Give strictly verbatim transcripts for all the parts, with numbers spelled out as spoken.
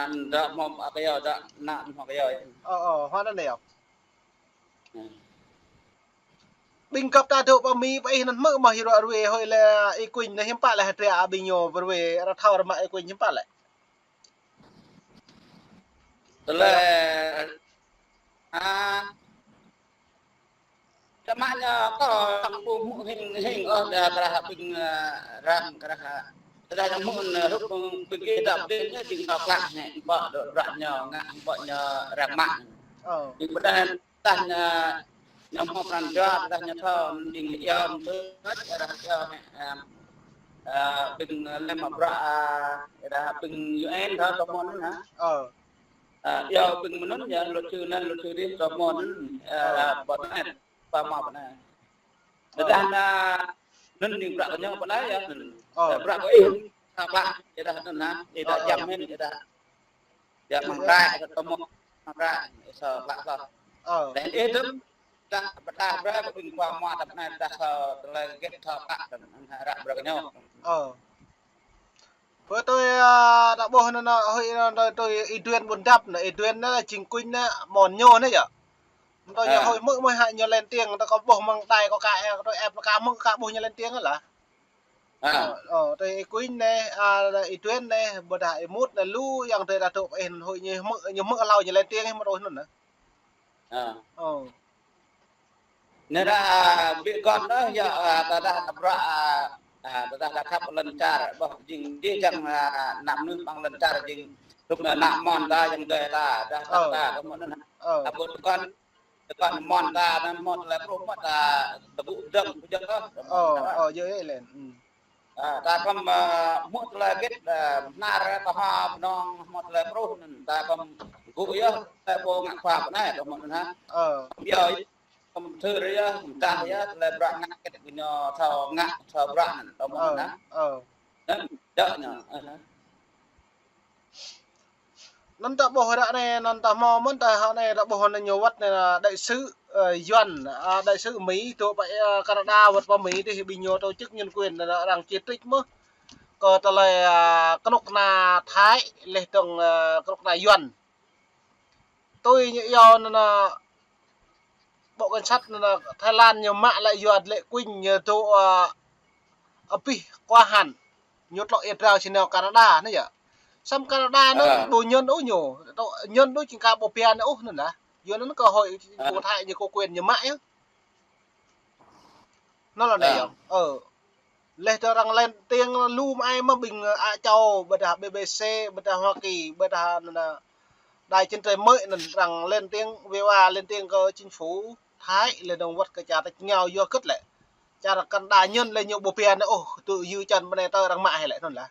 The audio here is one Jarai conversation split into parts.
Anŭn dŏ hmâo akŏ yơh, dŏ ană hmâo akŏ yơh. Ơ, ơ, hmâo anŭn yơh. Ƀing găp ta dŏ pơ Mi pơ ih anŭn hmư̆ mơ̆, ih ruă ruê hơi lĕ Y Quynh anai hiư̆m pă lĕ, hơdră ƀing ñu pơruê, arăng thâo rơmă Y Quynh hiư̆m pă lĕ. Tơlơi, a, tơma ñu kơ tơng ƀu hmư̆ hing hing ôh, dah krah ƀing, a, răng krah, dah ñu hmư̆, a, hrup ƀing gih dăp dih ñu jing tơ klă anai, ƀă dŏ bruă ñu ngă, ƀă ñu răng mă. Ơ. Jing ƀơdah, dah ñu, ñu hmâo pran jua, dah ñu thâo, jing iâu mơ̆n, dah iâu, a, a, ƀing lĕ mă bruă, a, dah ƀing U N thâo tơ mơ̆n anŭn hă. Ơ. A, iâu ƀing mơnŭn yơh, luật sư anai, luật sư adih, tơ mơ̆n anŭn, a, ơ, ƀă anai, ƀă mă ƀă anai. Ơ. Tơdah anŭn, anŭn jing bruă kơ ñu ƀă anai yơh, anŭn. Ơ. A, bruă kơ ih, tơpă, tơdah anŭn hă, tơdah, ơ, ơ, jăm hĭn, tơdah. Yơh, mơ̆ng rai, tơ mơ̆n, mơ̆ng rai, sa ƀă sa. Ơ. Laih anŭn ih dơ̆m, tơdah, tơdah bruă kơ ƀing khua mua tơpă anai, tơdah sa tơlơi gĕt sa ƀă, anŭn hă, ră bruă kơ ñu. Ơ. Pơ tui, a, ta ƀuh anŭn, anŭn, hơi anŭn, tui, tui Y Duen Ƀuôn Dăp anŭn, Y Duen anŭn, Chính Quynh anŭn, mơ̆n ñu anŭn yơh. Tui ñu hơi hmư̆ mơ̆ hă ñu lên tiếng, tui kâo ƀuh mơ̆ng đài kâo ka, tui ĕp kâo hmư̆ kâo ƀuh ñu lên tiếng lah. Ơ, ơ, tui Y Quynh anai, a, Y Duen anai, ƀôdah Y Mut anai, lu yang tui ta dŏ pơ ih anŭn hơi ñu hmư̆, ñu hmư̆ hlâo ñu lên tiếng, hmư̆ tui anŭn. Ơ. Ơ. Anai dah, a, ƀing gơ̆n dah, yơh, a, tơdah ta bruă, a, a, tơdah ta khăp lŏn čar, ƀuh jing dih jang, a, ană mơnuih ƀăng lŏn čar jing, hrup ană mơ̆n ta, yang dơi ta, dah ta, ơ, ta, tơ mơ̆n anŭn. Ơ. Ta ƀuh gơ̆n, gơ̆n mơ̆n ta, anŭn mơ̆n tơlơi pruh mơ̆n ta, ta ƀuh dơ̆ng, ƀuh dơ̆ng ôh, tơ mơ̆n. Ơ, ơ, yơh, yơh, lên. Ơ. A, ta kơm, a, hmư̆ tơlơi gĕt, a, hnar, a, kâo hmư̆, ƀơnong, hmư̆ tơlơi pruh anŭn, ta kơm gŭ yơh, tơlơi pô ngă khua pơ anai, tơ mơ̆n anŭn hă. Ơ. Yơh, kơm thâo yơh, kơm dah yơh, tơlơi bruă ngă gĕt kơ ñu thâo ngă, thâo bruă anŭn, tơ mơ̆n anŭn hă. Ơ. Anŭn, dŏ ñu, ơ, hă. Anŭn ta ƀuh ră anai, anŭn ta hmâo mơ̆n ta hă anai, ta ƀuh anŭn ñu wơ̆t anai là đại sứ, ơ, Yuan, a, đại sứ Mỹ dŏ pơ, ơ, Canada wơ̆t pơ Mi dih ƀing ñu tổ chức nhân quyền anŭn arăng chỉ trích mơ̆n. Kơ tơlơi, a, kơnuk kơna Thái, laih dơ̆ng, ơ, kơnuk kơna Yuan. Tui ñu iâu anŭn, a, bộ cảnh sát anŭn, a, Thái Lan ñu mă lĕ Yuan lĕ Quynh ñu dŏ, a, abih quá hạn. Ñu tlŏ ia drao či nao Canada anŭn yơh. Samơ̆ Canada anŭn, ơ, ƀu ñŭn ôh ñu. Tŏ ñŭn ôh jing kơ ƀu pia anŭn ôh anŭn lah. Yua anŭn cơ hội, ơ, kơ Thái ñu kơ quyền ñu mă yơh. Anŭn lah anai yơh. Ơ. Laih dơ̆ng arăng lên tiếng lu mơai mơ̆ ƀing, ơ, Á Châu, ƀôdah B B C, ƀôdah Hoa Kỳ, ƀôdah anŭn, a, đài trên trời mới anŭn arăng lên tiếng, V O A lên tiếng kơ chính phủ Thái, laih dơ̆ng wơ̆t kơ čar ta ngao yua kơ̆t lĕ. Čar Canada ñŭn lĕ ñu ƀu pia anŭn ôh, tŭ yua čan pơ anai tơ arăng mă hĭ lĕ anŭn lah.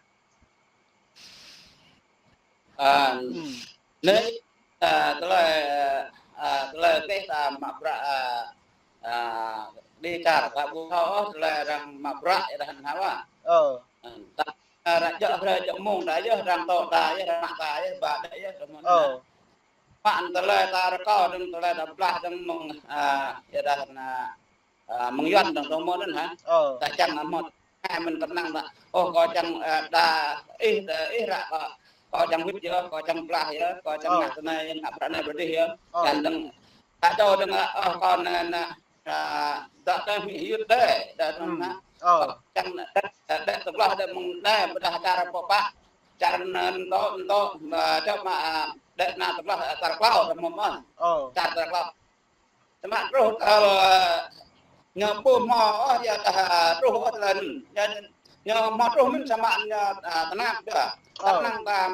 A, anai, a, tơlơi, a, tơlơi kơ ta mă bruă, a, a, đi čar ta ƀu thâo ôh tơlơi arăng mă bruă yơh dah anŭn hă wa. Ơ. A, ta, a, arăng djơ̆ hrơi djơ̆ mông ta yơh, arăng tŏ ta yơh, arăng mă ta yơh, ba đĕ yơh, tơ mơ̆n anŭn hă. Ơ. Mă tơlơi ta rơkâo dơ̆ng, tơlơi ta blah dơ̆ng mơ̆ng, a, yơh dah anŭn, a, mơ̆ng Yuan dơ̆ng tơ mơ̆n anŭn hă. Ơ. Ta čang hmâo ai mơ̆n kơnang ta. Ôh, kâo čang, a, đa, ih, đa, ih ră kâo, kâo čang wĭt yơh, kâo čang blah yơh, kâo čang, ơ, ngă tơ anai, ngă bruă anai bruă adih yơh. Ơ. Čang dơ̆ng, ta čô dơ̆ng, a, ôh, kâo anai, anai, a, dŏ tơ hmư̆ hyưt đơi, đơi tơ anŭn hă. Ơ. Čang đơi, đơi tơblah đơi mơ̆ng đơi, ƀôdah čar pơpă. Čar anŭn tŏ, tŏ, a, čar mă, a, đơi anŭn tơblah, a, čar klâo tơ mơ̆n. Ơ. Čar čar klâo. Tơma truh, ơ, ñu ƀu hmâo ôh, yua dah, a, truh ôh tơlơi anŭn. Ñu, ñu hmâo truh mơ̆n samơ̆ ñu, a, tơnap yơh. Ơ. Tơnap ta,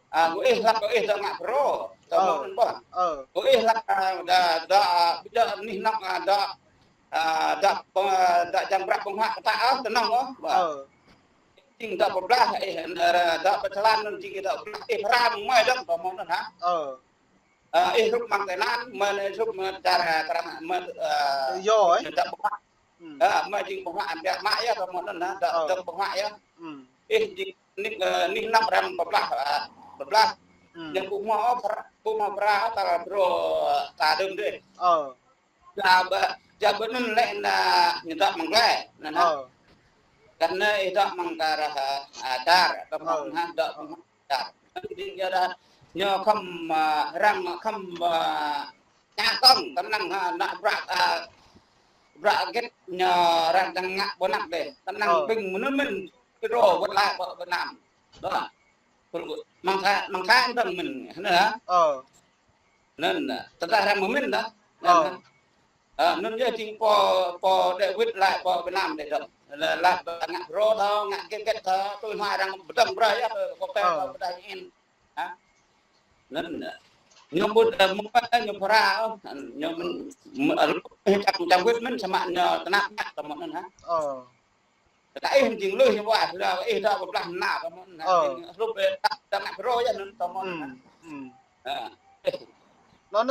a, gơ̆ ih hlăk gơ̆ ih dŏ ngă phrâo. Tơ mơ̆n ƀơh. Ơ. Gơ̆ ih hlăk, a, dah, dah, a, ƀu djơ̆ anih anŏ, a, dah, a, dah, a, dah čang bruă ƀơ̆ng huă kơ ta ôh, tơnŏng ôh. Ƀơh. Ơ. Jing dŏ pơblah, ih, a, dŏ pơčơlan anŭn jing dŏ pơblah, ih phara mơ̆ng mơi dơ̆ng, tơ mơ̆n anŭn hă. Ơ. A, ih hrup mơ̆ng tơ anŭn, mơi anai hrup mơ̆ng čar, a, čar mă, mơi, a, yơh, ơ, dŏ pơblah. Hmm. A, mơi jing pơblah biă mă yơh, tơ mơ̆n anŭn hă, dŏ, ơ, dŏ pơblah yơh. Hmm. Ih jing anih, a, anih anŏ arăng pơblah, a, pơblah. Hmm. Ñu ƀu hmâo phara, ƀu hmâo phara, ta la brô, a, ta dơ̆ng dih. Ơ. Ča ƀơ, ča ƀơ anŭn lĕ anŭn ñu dŏ mơ̆ng glai, anŭn hă. Ơ. Kơnơ̆ng ih dŏ mơ̆ng čar, a, čar, tơ mơ̆n anŭn hă, dŏ mơ̆ng čar. Jing yua dah ñu khŏm, a, arăng khŏm, a, ngă kơ̆ng, tơnăng, a, nă bruă, a, bruă hơget ñu arăng čang ngă ƀơi anăp dih. Tơnăng ƀing mơnuih mơ̆n, kơ rô wơ̆t laĭ pơ Việt Nam. Đó. Mơ̆ng tha, mơ̆ng tha tơnăng mơ̆n, anŭn hă? Anŭn, tơdah arăng mơmĭn dah. Anŭn hă? Ơ, anŭn yơh jing pô, pô đe wĭt laĭ pơ Việt Nam dih dơ̆ng. Laĭ, laĭ ngă rô thâo, ngă hơget hơget thâo, tui hmua arăng pơdơ̆ng brơi yơh, kơ pô pĕ, kơ pơdah in. Hă? Anŭn, ñu ƀu, ơ, mơ̆ng pĕ, ñu phara, ơ, ñu mơ̆n, mơ̆n, ơ, čang, čang wĭt mơ̆n samơ̆ ñu tơnap ngă tơmơ̆n anŭn hă? Tơdah ih jing lui ñu wah, tơdah ih dŏ pơblah na tơmơ̆n anŭn hă? Jing hrup ƀĕ ta, ta ngă rô yơh anŭn tơmơ̆n anŭn hă? Anŭn,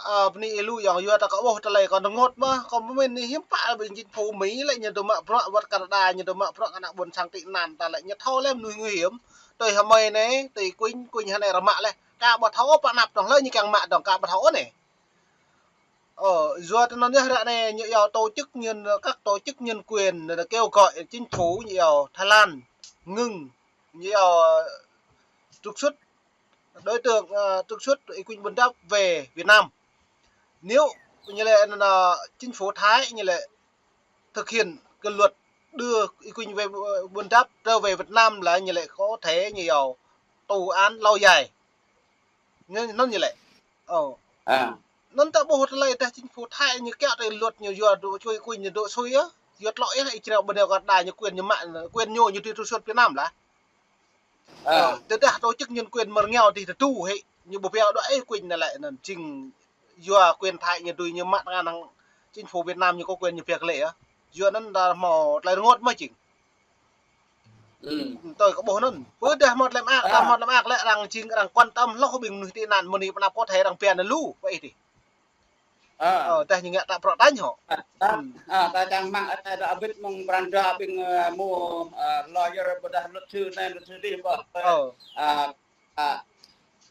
ơ, bơni ih lu yơh, yua ta kơ ƀuh tơlơi kơ rơngot mơ̆, kơ mơmĭn anai hiư̆m pă ƀing chính phủ Mi lĕ ñu dŏ mă bruă wơ̆t Canada, ñu dŏ mă bruă kơ ană ƀôn sang tị nạn ta lĕ ñu thâo lĕ mơnuih nguy hiểm. Tui hơmơi anai, tui kuñ, kuñ hơnai rơmă lĕ. Ka ƀu thâo pơ anăp dơ̆ng hlơi ñu kiăng mă dơ̆ng, ka ƀu thâo anai. Ơ, yua tơ anŭn yơh ră anai ñu iâu tổ chức nhân, các tổ chức nhân quyền, kêu gọi chính phủ ñu iâu Thái Lan ngưng, ñu iâu, ơ, trục xuất đối tượng, ơ, trục xuất Y Quynh Buôn Đắp về Việt Nam. Nếu ñu lĕ, ơ, chính phủ Thái ñu lĕ thực hiện cái luật đưa Y Quynh về, ơ, Buôn Đắp trở về Việt Nam là ñu lĕ có thể ñu iâu tù án lâu dài. Ñu, anŭn ñu lĕ. Ơ. Anŭn ta ƀuh tơlơi dah chính phủ Thái ñu kiăng tơlơi luật ñu yua dŏ sui Y Quynh ñu dŏ sui yơh. Yua tlŏ yơh, ih čreo ƀơi anai kơ đa ñu quyền ñu mă, quyền ñu ñu đi trục xuất Việt Nam lah. Ơ, tơdah tổ chức nhân quyền mơ̆ng ñu dih tơdu hĭ, ñu ƀu pioh dŏ Y Quynh anai lĕ anŭn jing yua quyền Thái ñu dui ñu mă tơngan hăng chính phủ Việt Nam ñu có quyền ñu pioh lĕ yơh. Yua anŭn dah hmâo tơlơi rơngot mơ̆ jing. Tui kơ ƀuh anŭn. Pơdah hmâo tơlơi mơak, dah hmâo tơlơi mơak lĕ arăng jing arăng quan tâm hloh ƀing mơnuih tị nạn mơ̆ng anai pơ anăp kơ thê arăng pian lu pơ ih dih. Ơ, dah ñu ngă ta prŏ tañ hŏ. Ơ, ta čang mă, ơ, ta abit mơ̆ng pran jua ƀing, ơ, mơ̆, ơ, lawyer pơdah luật sư anai, luật sư dih pơ, ơ, ơ, ơ,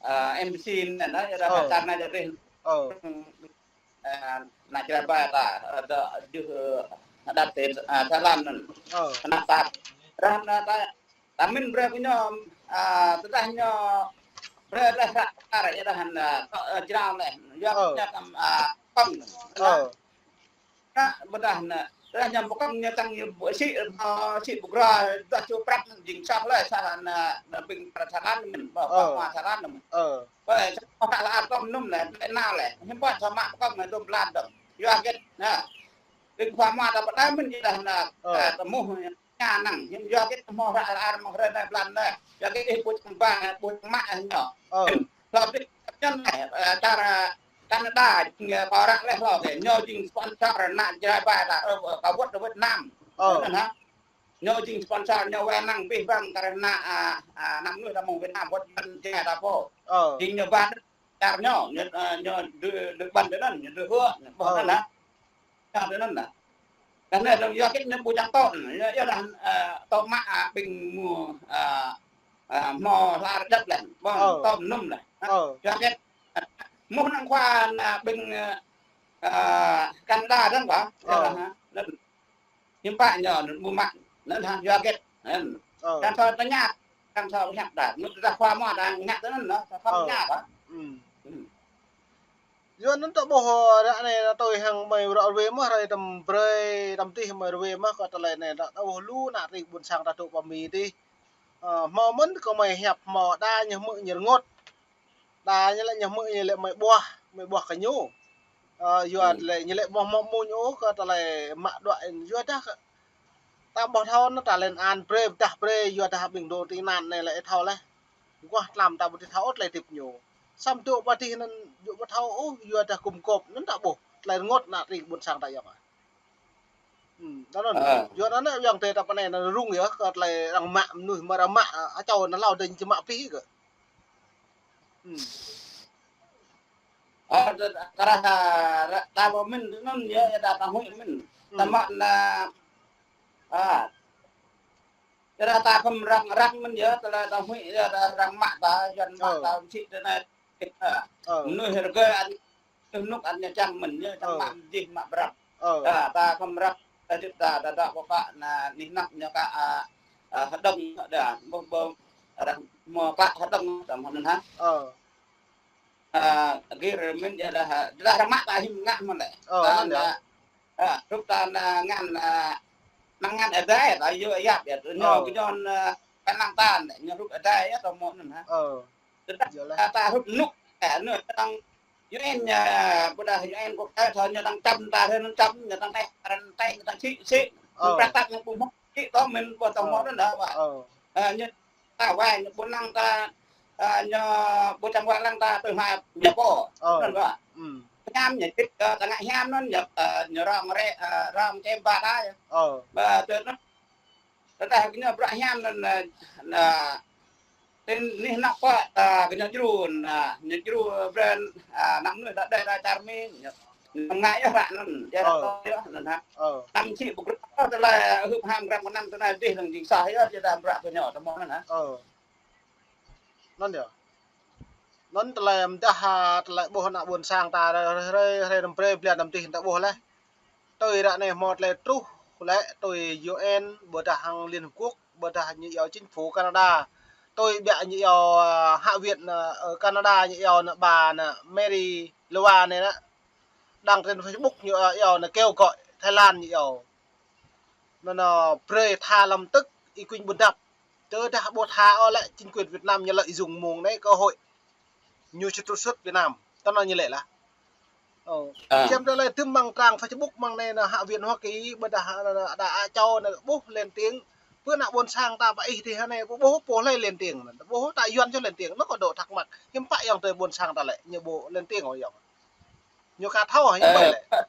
ơ, M B C anai, dah pơčah anai dih. Ơ, ană Jarai ba ta, ơ, dŏ, dŏ, ơ, đăt tơ, ơ, Thái Lan anŭn. Ană ta, ră anai ta, ta mĭn brơi kơ ñu, ơ, tơdah ñu brơi lĕ hră pơkă, ơ, dah anŭn, ơ, kơ, ơ, jrao lĕ. Yua kơ ñu tam, ơ, kơ̆ng. Anŭn. Ơ. Anŭn, ƀôdah anŭn, tơdah ñu pơkơ̆ng ñu čang ñu ƀu sĭ, ơ, sĭ pơgrơi, dah ču prăk jing sah lĕ, sah anŭn, anŭn ƀing Thái Lan mơ̆n, ƀă, ƀă hmua Thái Lan mơ̆n. Ƀơi, sa mă hră lăi tơm nŭm lĕ, lĕ nao lĕ. Hiư̆m pă sa mă pơkơ̆ng anai dŏ blan dơ̆ng. Yua hơget, anŭn. Ƀing khua mă ta pơdah mơ̆n jih dah anŭn, ơ, tơmuh ñu năng. Hiư̆m yua hơget hmâo hră lăi mơ̆ng hrơi anai blan anai. Yua hơget ih ƀu čang ba, ƀu čang mă ñu. Hlâo ƀing čang anai, ơ, čar, ơ, Canada, jing, ơ, kơ ră lĕ hlâo kơ. Ñu jing sponsor ană Jarai ba ta, ơ, kơ wơ̆t Việt Nam. Anŭn hă? Ñu jing sponsor ñu wai lăng abih bang kơ ră ană, a, a, ană mơnuih ta mơ̆ng Việt Nam wơ̆t ƀing Jarai ta pô. Jing ñu ba čar ñu, ñu, a, ñu dui, dui ƀăn tơ anŭn, ñu dui hơ̆, ñu ƀuh tơ anŭn hă. Čar tơ anŭn hă. Kơ anai dơ̆ng yua hơget ñu ƀu čang tŏ, yua, yua dah, a, tŏ mă, a, ƀing mơ̆, a, a, hmâo hla rơđăp lĕ, ƀơ̆ng tŏ nŭm lĕ. Yua hơget, a, mơ̆ năng khua, a, ƀing, a, a, Canada dơ̆ng ƀă, yua dah, a, anŭn. Hiư̆m pă ñu anŭn ƀu mă, anŭn hă yua hơget. Anŭn. Ơ. Kăn thâo tơña, kăn thâo hiăp dah. Anŭn tơdah khua mă dah ngă tơ anŭn, ơ, thâo tơña ƀă. Yua anŭn ta ƀuh ră anai tui hăng mơi ră ruai mơ̆, hrơi tơm brơi, tơm tih mơi ruai mơ̆, kơ tơlơi anai ta ƀuh lu ană tring ƀôn sang ta dŏ pơ Mi dih. Ơ, hmâo mơ̆n kơ mơi hiăp hmâo đa ñu hmư̆ ñu rơngot. Đa ñu lĕ ñu hmư̆ ñu lĕ mơi ƀuah, mơi ƀuah kơ ñu. Ơ, yua lĕ ñu lĕ ƀuh mơ̆ mơ̆ ñu kơ tơlơi mă đuaĭ yua dah kơ. Ta ƀuh thâo anŭn ta lên án brơi, pơdah brơi, yua dah ƀing dŏ tị nạn anai lĕ thâo lĕ. Guah tlam ta ƀu thâo ôh tơlơi hơdip ñu. Samơ̆ dŏ pơ dih anŭn dŏ ƀu thâo ôh, yua dah gum gôp anŭn ta ƀuh. Tơlơi rơngot ană tring ƀôn sang ta yơh. Ơ, anŭn. Yua anŭn yơh, yua tơ ta pơ anai anŭn rŭng yơh, kơ tơlơi arăng mă mơnuih, mă arăng mă, a, čô anŭn hlâo dơ̆ng či mă pih kơ. Ơ, ta, ta, ta, ta mă mĭn anŭn yơh, yơh ta, ta huĭ mĭn. Ta mă anŭn, a, yơh ta khŏm răng, răng mĭn yơh, tơlơi ta huĭ yơh, ta răng mă ta, Yuan mă ta, sĭ tơ anai. Ơ. Mơnuih rơgơi ăt, mơnuih rơnŭk ăt ñu čang mĭn, ñu čang mă jih mă prăk. Ơ. Ta, ta khŏm răk, ta hơdip ta, ta dŏ pơ pă anai, anih anăp ñu ka, a, a, hơđơ̆ng dah, ƀu, ƀu, arăng mơ̆ pă hơdơ̆ng tơm hơnăn hă. Ơ. Ơ, gir mĭn jơlah, jơlah arăng mă ta hĭm ngă mơ̆n lĕ. Ơ, ta anŭn yơh. Anŭn, ơ, hrup ta anŭn ngăn, ơ, anŭn ngăn adai, ta yua yap yơh, ñu, ơ, kơ ñu anŭn, ơ, pơnăng ta anŭn, ñu hrup adai yơh, tơm hơnăn hă. Ơ. Tơdah, yơh lah, ta, ta hrup nuk, ơ, anŭn, anŭn U N, ơ, ƀôdah U N quốc tế thâo ñu đang čăm ta, thâo ñu čăm, ñu đang tĕh, arăng tĕh, ñu đang sĭ, sĭ. Ơ. Ñu prăk tăk ñu ƀu hmâo sĭ, tơm mĭn ƀu tơm hmâo anŭn đa wa. Ơ. Ơ, ñu ta wa, ñu ƀu năng ta, ơ, ñu ƀu čang wa lăng ta tui hmâo ñu pô. Ơ. Anŭn wa. Ư. Hiam ñu čĭt, ơ, ta ngă hiam anŭn, ñu, ơ, ñu rong rĕ, ơ, rong čem ba ta. Ơ. Ba tui anŭn. Tơdah kơ ñu bruă hiam anŭn, ơ, anŭn, tin nih năk pă, ơ, kơ ñu djru, anŭn, ñu djru brơi, ơ, anăm nuih đa đe đa čar Mi, ñu, ñu ngă yơh ră anŭn, jai ră, ơ, to yơh anŭn hă. Ơ. Anăm či ƀu grăp, tơlơi hưp ham gram kơ anăm tơlơi dih lăng jing sah yơh, jai đa bruă kơ ñu, tơm hơnăn hă. Ơ. Anŭn yơh. Anŭn tơlơi mơdah, ơ, tơlơi ƀuh ană ƀôn sang ta hrơi, hrơi, hrơi năm brơi blan năm dih ta ƀuh laih. Tui ră anai hmâo tơlơi truh lĕ tui U N, ƀôdah hăng Liên Hợp Quốc, ƀôdah ñu iâu chính phủ Canada. Tui biă ñu iâu, ơ, Hạ viện, ơ, ơ, Canada ñu iâu anŭn bà anŭn Mary Lua anai anŭn. Đăng trên Facebook ñu, ơ, iâu anŭn kêu gọi Thái Lan ñu iâu. Anŭn, anŭn brơi tha lăm tưk Y Quynh Bun Dap. Tơdah ƀu tha ôh lĕ chính quyền Việt Nam ñu lợi dụng mông anai cơ hội. Ñu či trục xuất Việt Nam. Tơl anŭn ñu lĕ lah. Ơ. Ơ. Hiam tơlơi tơm mơ̆ng trang Facebook mơ̆ng anai anŭn Hạ viện Hoa Kỳ, ƀôdah, ơ, đa Á Châu anŭn ƀuh lên tiếng. Pơ ană ƀôn sang ta ba ih dih anai, ƀu ƀuh pô hlơi lên tiếng. Ƀu ƀuh ta Yuan čô lên tiếng. Anŭn kâo dŏ thắc mắc. Hiư̆m pă ayŏng adơi ƀôn sang ta lĕ, ñu ƀu lên tiếng ôh ayŏng. Ñu ka thâo hă, hiư̆m pă lĕ.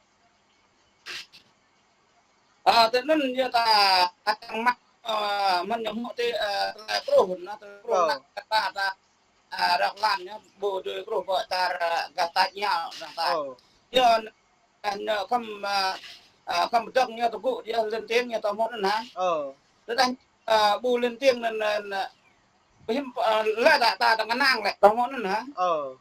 Ơ, tui anŭn yơh ta, ta čang mă, ơ, mơ̆n ñu hmâo tơ, ơ, tơlơi truh, anŭn tơlơi truh, ơ, anŭn kơ ta, ta, ơ, rơ̆k lăn ñu, ƀu dưi truh pơ čar, ơ, gah ta ñu, anŭn ta. Ơ. Yơh, anŭn, anŭn khŏm, ơ, ơ, khŏm dŏng ñu tơgŭ, yơh lên tiếng ñu tơm hơnăn hă. Ơ. Tơdah, ơ, ƀu lên tiếng anŭn, anŭn, anŭn, hiư̆m, ơ, lĕ ta, ta, ta ngă năng lĕ, tơm hơnăn hă. Ơ.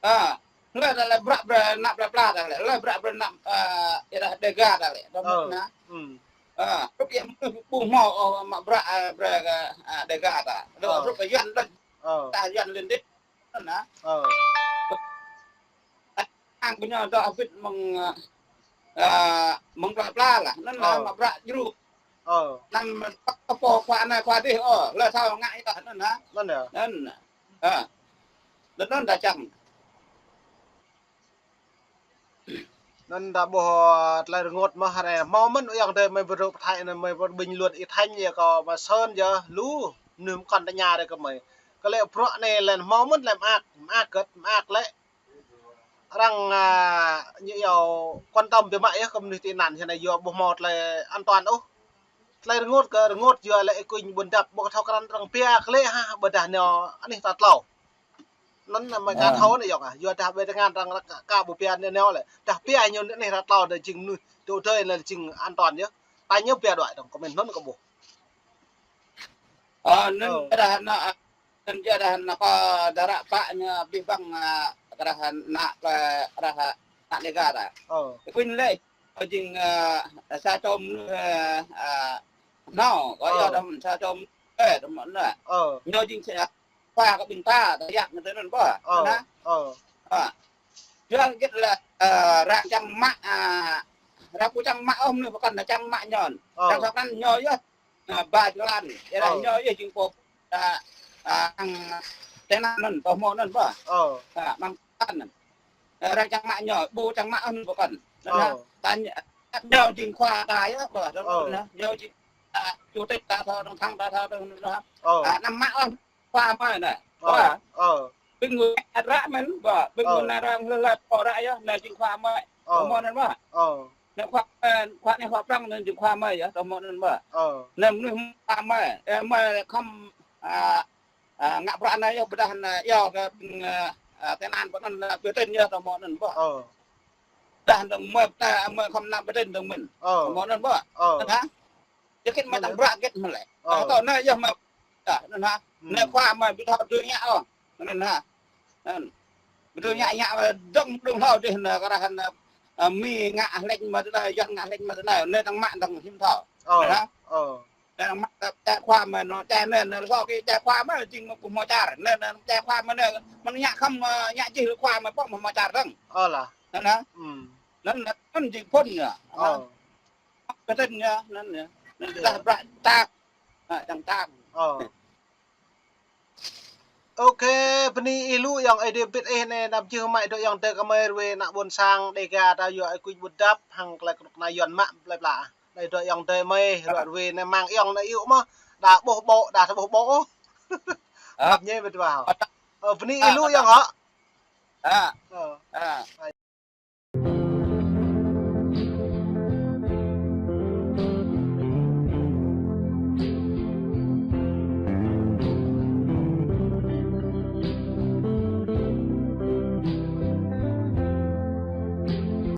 Ơ, lĕ ta lĕ bruă brơi ană plơi pla ta lĕ, lĕ bruă brơi ană, ơ, êrah Đêga ta lĕ, tơm hơnăn hă. Ơ, hrup yơh ƀu hmâo, ơ, mă bruă, ơ, brơi kơ, ơ, Đêga ta. Lĕ hrup kơ Yuan lĕ, ta Yuan lên tiếng anŭn hă. Ơ. Ang kơ ñu dŏ hơbĭt mơ̆ng, ơ, mơ̆ng plơi pla lah, anŭn hă, mă bruă djru. Ơ. Anăm pô khua anai khua dih, ơ, lĕ thâo ngă yơh, anŭn hă. Anŭn yơh. Anŭn. Ơ. Anŭn, anŭn ta čang. Anŭn ta ƀuh, ơ, tơlơi rơngot mơ̆n hrơi. Hmâo mơ̆n ayŏng adơi mơi ƀu rŭ pơthai anŭn mơi ƀu bình luận Y Thanh yơh kâo mă sơn yơh lu. Anŭn kăn tơña rai kơ mơi. Kơ lĕ bruă anai lĕ hmâo mơ̆n lĕ mơak, mơak gơ̆t, mơak lĕ. Arăng, ơ, ñu iâu quan tâm biă mă yơh kơ mơnuih tị nạn hơnai yua ƀu hmâo tơlơi an toàn ôh. Tơlơi rơngot kơ rơngot yua lĕ Y Quynh Bun Dap ƀu thâo krăn arăng pia kơ lĕ hă ƀôdah ñu anih ta tlâo. Anŭn anăm mơi ka thâo anai ayŏng ah. Yua dah ƀơi tơngan arăng ka, ka ƀu pia anai anai lĕ. Dah pia ñu anih ta tlâo dah jing mơnuih tŭ tơi lĕ jing an toàn yơh. Ta ñu pia đuaĭ dong comment anŭn kơ ƀuh. Ơ, anŭn dah anŭn, anŭn dah anŭn kơ dară pă ñu abih bang, ơ, kơ dah ană, kơ dah ană Đêga ta. Ơ. Quynh lĕ, ơ, jing, ơ, sa čô, ơ, ơ, nao, kơ yua dah sa čô, ơ, tơm hơnăn. Ơ. Ñu jing sa, khua kơ ƀing ta, ta yap ñu tui anŭn ƀơh. Ơ. Anŭn hă. Ơ. Ơ. Yua hơget lĕ, ơ, arăng čang mă, ơ, arăng ƀu čang mă ôh mơnuih pơkŏn, arăng čang mă ñu. Ơ. Arăng thâo krăn ñu yơh. Ơ, ba jơlan. Yua dah ñu yơh jing pô, ơ, ơ, ang tơnăn anŭn, tơm hmâo anŭn ƀơh. Ơ. Ơ, mơ̆ng tơnăn anŭn. Ơ, arăng čang mă ñu, ƀu čang mă ôh mơnuih pơkŏn. Anŭn hă. Ơ. Ta ñu, ñu jing khua ta yơh ƀơh, tơm hmâo anŭn hă. Ñu jing, ơ, chủ tịch ta thâo, tổng thống ta thâo, tơm hmâo anŭn hă. Ơ. Ơ, anăm mă ôh. Khua mơi anai. Ơ, khua. Ơ. Ƀing gơ̆ ăt ră mơ̆n, ƀơh, ƀing gơ̆ anai arăng hlơi hlơi pô ră yơh, anai jing khua mơi. Ơ. Tơm hmâo anŭn ƀơh. Ơ. Anai khua, ơ, khua anai khua prŏng anai jing khua mơi yơh, tơm hmâo anŭn ƀơh. Ơ. Anai mơnuih khua mơi, ơ, mơi khŏm, ơ, ơ, ngă bruă anai yơh, ƀôdah anai yơh kơ ƀing, ơ, ơ, tơnăn ƀơh anŭn, ơ, biểu tình yơh, tơm hmâo anŭn ƀơh. Ơ. Dah dong mơi, ơ, mơi khŏm nao biểu tình dong mơ̆n. Ơ. Tơm hmâo anŭn ƀơh. Ơ. Anŭn hă? Yua hơget mơi čang bruă hơget mơi lĕ. Ơ. Tơl anai yơh mơi, ơ, anŭn hă. Anai khua mơi ƀu thâo dưi ngă ôh. Anŭn hă. Anŭn. Ƀu dưi ngă ngă dong dong hlâo dih anŭn kơ dah anŭn, ơ, Mi ngă hlĕč mă tơlơi, Yuan ngă hlĕč mă tơlơi. Anai dong mă dong hiư̆m thâo. Ơ. Anŭn hă. Ơ. Anŭn mă, ơ, čai khua mơ̆n, anŭn čai anŭn, anŭn lŏ kơ čai khua mơ̆n, jing mă ƀu hmâo čar. Anŭn, anŭn čai khua mơ̆n anŭn, mơ̆n ngă khŏm, ơ, ngă čih lĕ khua mơ̆n, ƀu hmâo čar dơ̆ng. Ơ lah. Anŭn, anŭn. Hmm. Anŭn, anŭn, anŭn jing phŭn yơh. Ơ. Anŭn. Kơ tơ̆n yơh, anŭn yơh. Anŭn yơh. Dah bră čar. Ha, čang čar. Ơ. Ôkê, bơni ih lu ayŏng adơi ƀit ih anai, anăm čih mă dŏ ayŏng adơi kơ mơi ruai ană ƀôn sang Dega ta yua ai kuč ƀut dăp, hăng tơlơi kơnuk kơna Yuan mă plơi pla. Anai dŏ ayŏng adơi mơi, ruă ruai anai mơ̆ng ayŏng anai yua mơ̆n, đa ƀuh ƀô̆, đa ƀuh ƀô̆. Ơ. Măp ñe ƀit wa. Ơ, bơni ih lu ayŏng hŏ. Ơ. Ơ. Ơ.